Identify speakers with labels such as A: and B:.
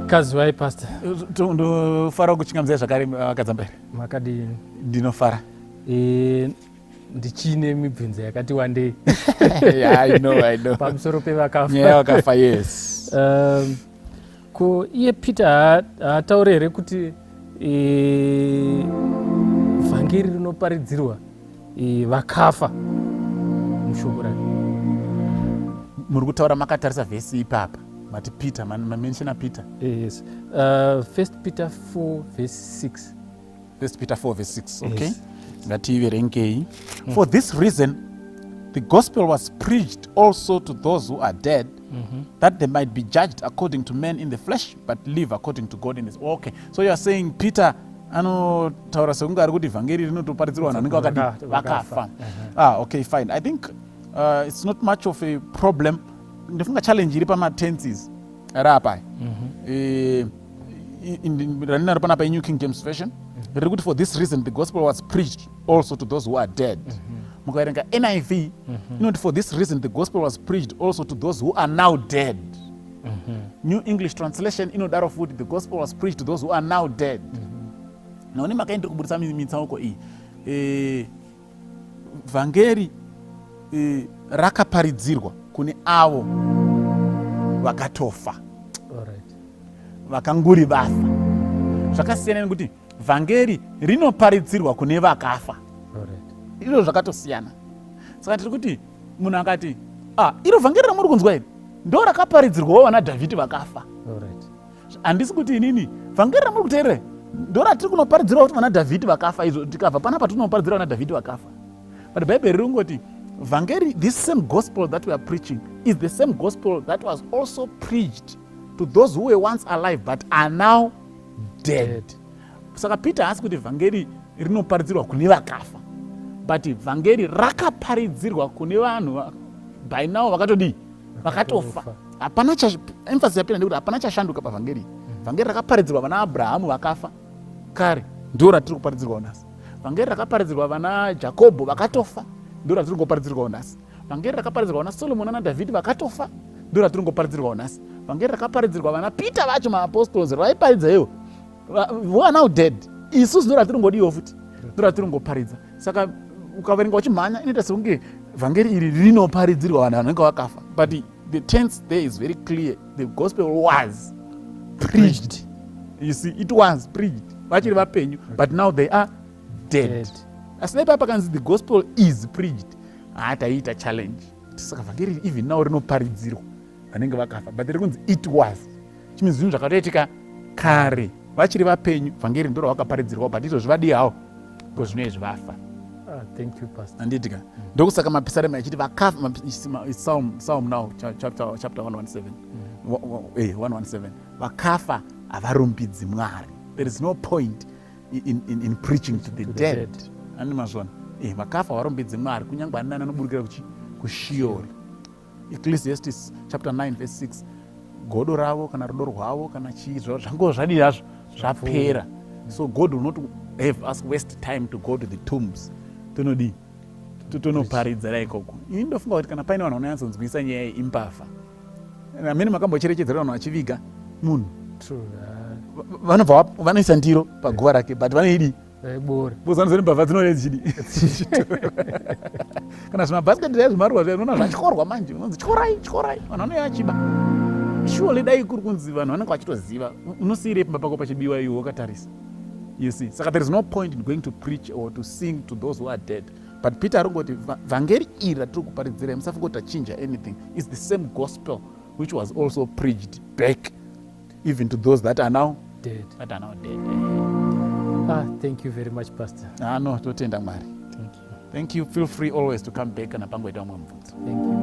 A: Kaziwai, Pastor.
B: Ndofara kuchingamidzai zvakare, Vakadzamberi.
A: Makadini?
B: Ndinofara.
A: Ndichine mibvunzo yakati wandei.
B: Yeah, I know, I know.
A: Pamusoro pevakafa.
B: Nyaya vakafa, yes.
A: Ko iye Peter haatauri here kuti vhangeri rinoparidzirwa vakafa mushoko rake?
B: Muri kutaura makatarisa vhesi ipapa, mati Peter, mamentiona Peter.
A: Yes, First Peter 4 verse 6.
B: First Peter 4 verse 6, okay. Yes. Ngatiiverengei. For this reason the gospel was preached also to those who are dead, that they might be judged according to men in the flesh, but live according to God in his. Okay, so you are saying Peter anotaura sekunge ari kuti vhangeri rinotoparidzirwa vanhu vanenge vakadi vakafa. Ah, okay, fine. I think it's not much of a problem. Ndifunga challenge iri pamatenses ari apa. Randinaro panapa iNew King James Version, riri kuti, "For this reason the gospel was preached also to those who are dead." Mukaverenga NIV, inoti, "For this reason the gospel was preached also to those who are now dead." New English Translation inodaro futi, "The gospel was preached to those who are now dead." Naone makaenderi kubudisa mitsauko iyi, vhangeri rakaparidzirwa kune avo vakatofa, vakanguri vafa. Zvakasiyana nekuti vhangeri rinoparidzirwa kune vakafa. Izvo zvakatosiyana. Saka tiri kuti munhu akati, "Ah, iro vhangeri ramuri kunzwa iri ndo rakaparidzirwawo vana Dhavhidhi vakafa," handisi kuti inini vhangeri ramuri kuteerera ndo ratiri kunoparidzirwa kuti vana Dhavhidhi vakafa. Izvo tikabva panapa tinoparidzira vana Dhavhidhi vakafa, but Bhaibheri riri kungoti vhangeri, this same gospel that we are preaching is the same gospel that was also preached to those who were once alive but are now dead.
A: Dead.
B: Saka Peter haasi kuti vhangeri rinoparidzirwa kune vakafa, but vhangeri rakaparidzirwa kune vanhu by now vakatodii? Vakatofa. Hapana, emphasis yapinda ndekuti hapana chashanduka pavhangeri. Vhangeri rakaparidzirwa vana Abrahamu vakafa kare ndo ratiri kuparidzirwawo nhasi. Vhangeri rakaparidzirwa vana Jakobho vakatofa ndo ratiri kungoparidzirwawo nhasi. Vhangeri rakaparidzirwa vana Solomoni naDhavhidhi vakatofa ndo ratiri kungoparidzirwawo nhasi. Vhangeri rakaparidzirwa vana Peter vacho, maapostles vaiparidza ivo, who are now dead, isusu ndo ratiri ngodiwo futi, ndo ratiri ngoparidza. Saka ukaverenga uchimhanya inoita sekunge vhangeri iri rinoparidzirwa vanhu vanenge vakafa, but the tense there is very clear: the gospel was preached. You see, it was preached vachiri vapenyu, but now they are dead.
A: Dead.
B: Asi dai pakanzi the gospel is preached, haa, taiita challenge. Saka vhangeri even now rinoparidzirwa vanenge vakafa, but riri kunzi it was, chimwe zvinhu zvakatoitika kare vachiri vapenyu. Vhangeri ndo ravakaparidzirwa, but izvozvi vadii hawo because zvino izvi vafa.
A: Ah, thank you, Pastor.
B: Handitika ndokusaka mapisarema achiti vakafa, Psalm now chapter 117, 117, vakafa havarumbidzi Mwari. There is no point in preaching to the
A: To the
B: dead.
A: Dead.
B: Ani mazvona, vakafa havarumbidzi Mwari, kunyange ani nani anoburukira kuchi kuShiori. Ecclesiastes chapter 9 verse 6, godo ravo kana rudo rwavo kana chii zvangova zvadii hazvo, zvapera. So God will not have us waste time to go to the tombs. Tonodii? Tonoparidzira ikoko. Ini ndofunga kuti kana paine vanhu vanonyatsonzwisa nyaya yeimbavha, amene makambocherechedzera vanhu vachiviga munhu,
A: True. Ah,
B: vanobva vanoisa ndiro paguva rake, but vanoidii?
A: Bore.
B: Bozanzoni mbavha dzinouya dzichidi kana zvimabhasiketi zviya, zvimaruva zviya, unoona zvatyorwa manje, unonzi tyorai, tyorai, vanhu vanouya vachiba. Surely dai kuri kunzi vanhu vanenge vachitoziva, unosiyirei pamba pako pachibiwa iwe wakatarisa? You see, saka there is no point in going to preach or to sing to those who are dead. But Peter ari kungoti vhangeri iri ratiri kuparidzirai, musafunga kuti tachinja anything, is the same gospel which was also preached back even to those that are now
A: dead.
B: That are now dead.
A: Ah, thank you very much, Pastor.
B: Ah, no, totenda Mwari.
A: Thank you.
B: Thank you. Feel free always to come back kana pangoita umwe mubvunzo.
A: Thank you.